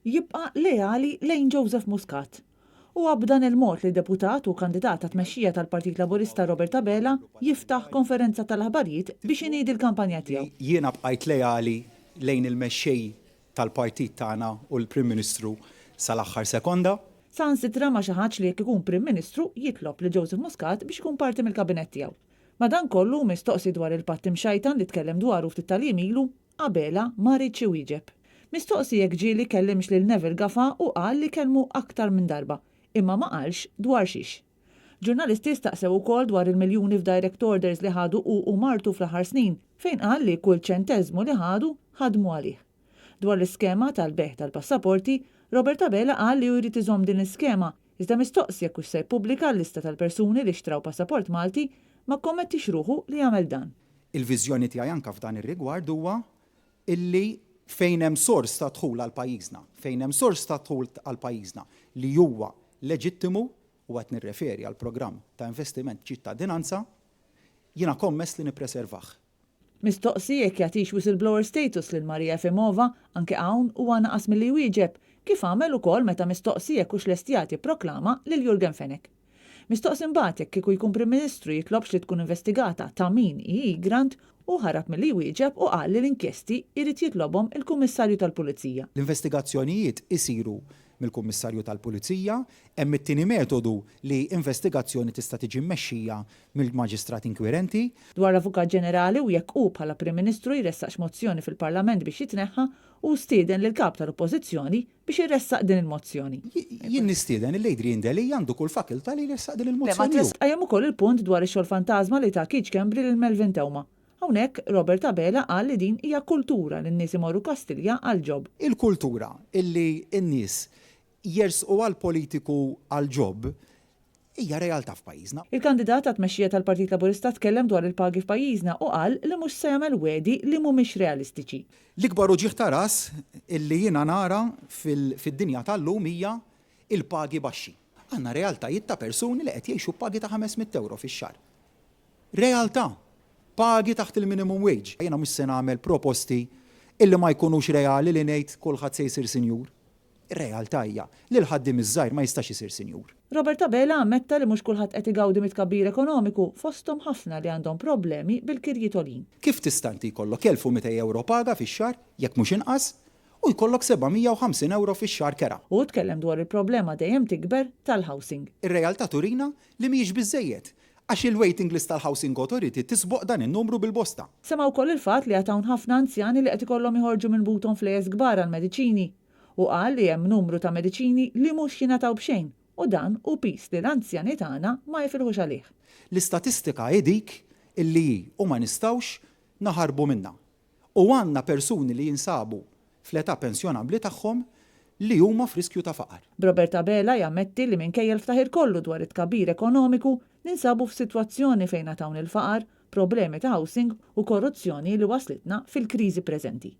jibqa' leali lejn Joseph Muscat. Huwa b'dan il-mod li deputat u kandidat għat-tmexxija tal-Partit Laburista Robert Abela jiftaħ konferenza tal-aħbarijiet biex iniedi l-kampanja tiegħu. Jiena bqajt leali lejn il-mexxej tal-partit tagħna u l-Prim Ministru sal-aħħar sekonda. Saħansitra ma xaħadx li jekk ikun Prim Ministru jitlob lil Joseph Muscat biex ikun parti mill-kabinett tiegħu. Madankollu, mistoqsi dwar il-patt imxajtan li tkellem dwaru ftit tal-jiem ilu, Abela ma riedx iwieġeb. Mistoqsi jekk ġieli kellimx lil Neville Gafà hu qal li kellmu aktar minn darba, imma ma qalx dwar xiex. Ġurnalisti staqsew ukoll dwar il-miljuni f'direct orders li ħadu hu u martu fl-aħħar snin, fejn qal li kull ċenteżmu li ħadu, ħadmu għalih. Dwar l-iskema tal-bejgħ tal-passaporti, Robert Abela qal li hu jrid iżomm din l-iskema, iżda mistoqsi jekk hux se jippubblika l-lista tal-persuni li xtraw passaport Malti, ma kkommettix ruħu li jagħmel dan. Il-viżjoni tiegħi anke f'dan ir-rigward huwa illi fejn hemm sors ta' dħul għal pajjiżna, fejn hemm sors ta' dħul għal pajjiżna li huwa leġittimu, u qed nirreferi għall-programm ta' investiment b'ċittadinanza, jiena kommess li nippreservah. Mistoqsi jekk jagħtix whistleblower status lil Maria Efimova, anke hawn huwa naqas milli jwieġeb, kif għamel ukoll meta mistoqsi jekk hux lest jagħti proklama lil Yorgen Fenech. Mistoqsi mbagħad jekk kieku jkun Prim Ministru jitlobx li tkun investigata ta' min hi Egrant, hu ħarab milli jwieġeb u qal li l-inkjesti jrid jitlobhom il-Kummissarju tal-Pulizija. L-investigazzjonijiet isiru mill-Kummissarju tal-Pulizija. Hemm it-tieni metodu li investigazzjoni tista' tiġi mmexxija mill-Maġistrat inkwirenti. Dwar l-Avukat Ġenerali u jekk hu bħala Prim Ministru jressaqx mozzjoni fil-Parlament biex jitneħħa, hu stieden lill-Kap tal-Oppożizzjoni biex iressaq din il-mozzjoni. Jien nistieden lil Adrian Delia għandu kull fakultà li jressaq din il-mozzjoni hu. Tqajjem ukoll il-punt dwar ix-xogħol fantażma li ta Keith Schembri lil Melvin Theuma. Hawnhekk, Robert Abela qal li din hija kultura li n-nies imorru Kastilja għal job. Il-kultura illi n-nies jersqu għal politiku għal job hija realtà f'pajjiżna. Il-kandidat għat-tmexxija tal-Partit Laburista tkellem dwar il-pagi f'pajjiżna u qal li mhux se jagħmel wegħdi li mhumiex realistiċi. L-ikbar uġigħ ta' ras illi jiena nara fid-dinja tal-lum hija l-pagi baxxi. Għandna realtajiet ta' persuni li qed jgħixu b'pagi ta' 500 ewro fix-xahar. Realtà! Pagi taħt il-minimum wage. Jiena mhux se nagħmel proposti illi ma jkunux reali li ngħid kulħadd se jsir sinjur. Ir-realtà hija li l-ħaddiem iż-żgħir ma jistax isir sinjur. Robert Abela ammetta li mhux kulħadd qed igawdi mit-tkabbir ekonomiku, fosthom ħafna li għandhom problemi bil-kirjiet għoljin. Kif tista' inti jkollok 1,200 ewro paga fix-xahar, jekk mhux inqas, u jkollok 750 ewro fix-xahar kera? Hu tkellem dwar il-problema dejjem tikber tal-housing. Ir-realtà turina li mhijiex biżżejjed, għax il-waiting list tal-Housing Authority tisboq dan in-numru bil-bosta. Sema wkoll il-fatt li għad hawn ħafna anzjani li qed ikollhom joħorġu minn buthom flejjes kbar għall-mediċini. Hu qal li hemm numru ta' mediċini li mhux jingħataw b'xejn u dan hu piż li l-anzjani tagħna ma jifilħux għalih. L-istatistika hi dik illi hi u ma nistgħux naħarbu minnha. U għandna persuni li jinsabu fl-età pensjonabbli tagħhom li huma f'riskju ta' faqar. B'Robert Abela jammetti li minkejja l-ftaħir kollu dwar it-tkabbir ekonomiku, ninsabu f'sitwazzjoni fejn għad hawn il-faqar, problemi ta' housing u korruzzjoni li waslitna fil-kriżi preżenti.